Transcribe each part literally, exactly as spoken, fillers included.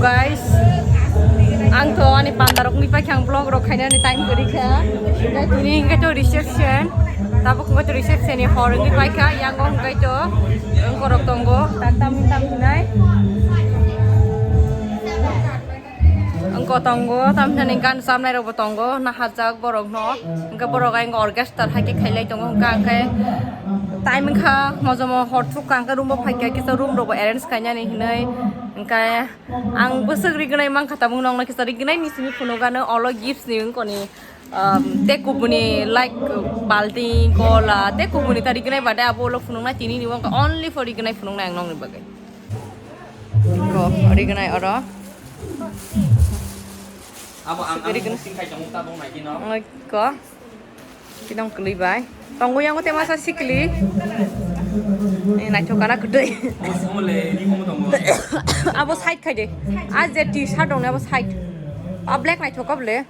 Guys, ang to ani pandarok ni paikha, ang vlog rok khainani time kwrwi kha. Tei tini hwnkhe to reception. Tabuk hwnkhe to reception ni hor wngwi paikha. Yang o hwnkhe to wngkorok tongo. Tak tam tam hinai. Wngko tongo, tam hinani gan chamnai rokbo tongo. Nahajak borok no. Hwnkhe borok ang orchestra hai khe khailai tongo. Hwnkhe ang khe time wngkha mojomo hor thuk kha, hwnkhe room bo phaikha, kisa room rokbo arrange khainani hinwi. Hwnkhe ang bwswk rignai mankha, tabuk nokno kisa rignai ni simi phunukgano, olo gifts ni wngkoni, um, tei kubuni like balting, gola, tei kubuni ta rignai bade abo ulo phunuknai, tini ni wngkha only for rignai phunuknai ang nokni bagwi. Ko rignai oro. Abo ang, ang Rignai. Sing khai tongmung tabung nai kino. Ko. Kinong kwlwi bai. Tongo yango te masa sikli. Eh, naithok kana kwtwi. Abo side khai de. A je T-shirt dong abo side. A black naithok kable.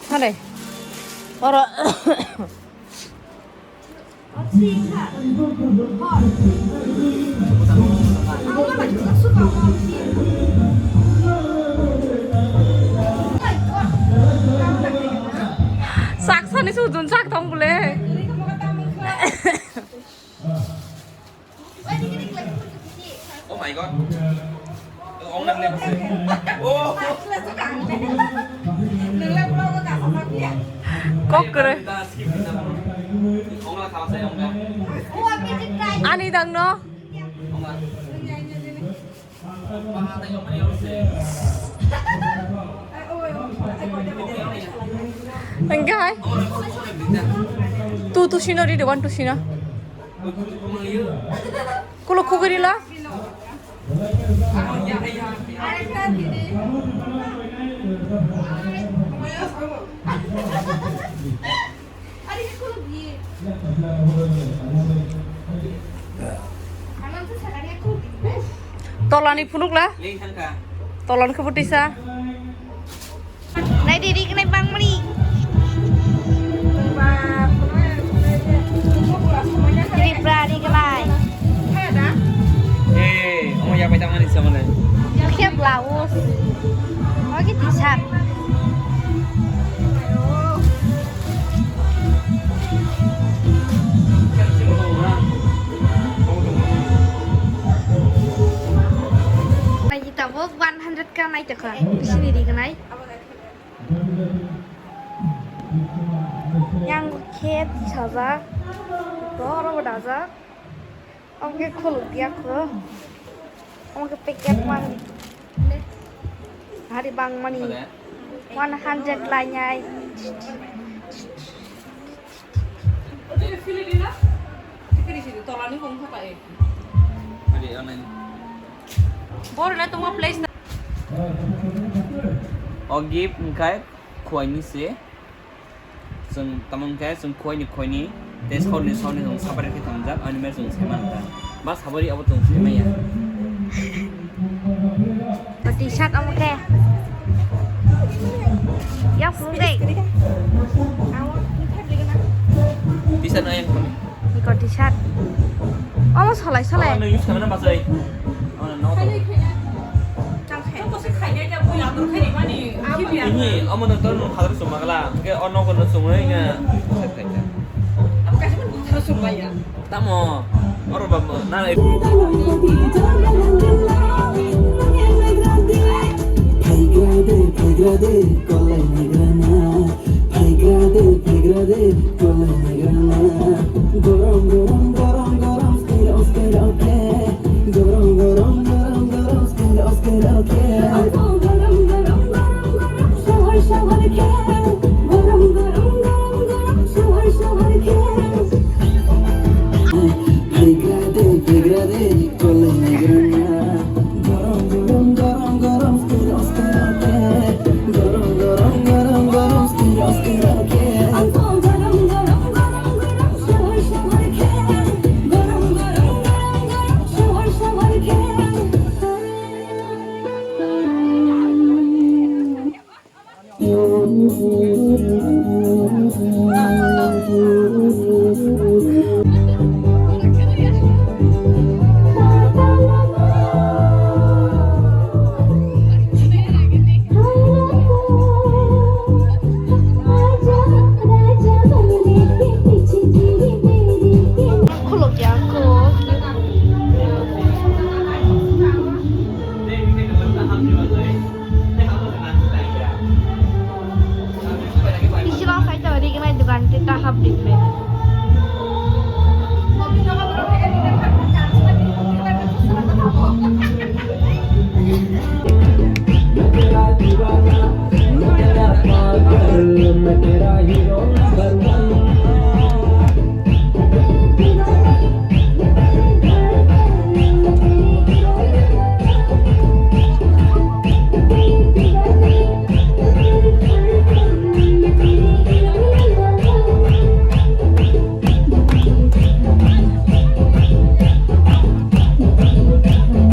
Hale. Oro. Saksani sujun sak thong bole. Oh my God. Kok kwrwi. Ani dang no. Hwnkhe hai. Tu, tu sino ri de, one, two sino. Kulo kugurila. Tolani phunukla. Tolan khe butisa. Nai di, rignai bangmani. Tripura rignai. Eh, omo yapai tangmani se mane. Khe blouse. Ogi T-shirt. Nai di tabuk one hundred ka nai tokha. Bisini rignai. Yang khe sajak, oro bo dajak. Omo khe khuluk ya kho. Omo khe packet mani. Hari bang mani. One hundred lainai. Boro na tongma place. O gift wngkha khuaini se. Chwng tamo wngkhe chwng khuaini khuaini tei sauni sauni chwng separate khe tongmjak, ani mai chwng sai mankha. Ba sabari abo chwng sai manya. T-shirt omo khe. Yak phunuk dei. T-shirt no yang phunuk. Iko T-shirt. Omo solai solai. Ano use khamana basai. Ano no to. Ini omo no to no hadar sumagla. Ke ono kono sumai nga. Tamo, oro ba na. Phaigra de, phaigra de, kolai nagrana. Phaigra de, phaigra de, kolai nagrana. Gorom, gorom, gorom, gorom, skero, skero, ke. Gorom, gorom, gorom, gorom, skero, skero, ke. Gorom, gorom, gorom, gorom, shower, shower, ke. Gorom, gorom, gorom, gorom, shower, shower, ke. Phaigra de, phaigra de, kolai nagrana. Gorom, gorom, gorom, gorom, skero, skero. Khuluk ya, khuluk. Bisingo khaito rignai dukan tei ta hap rikle.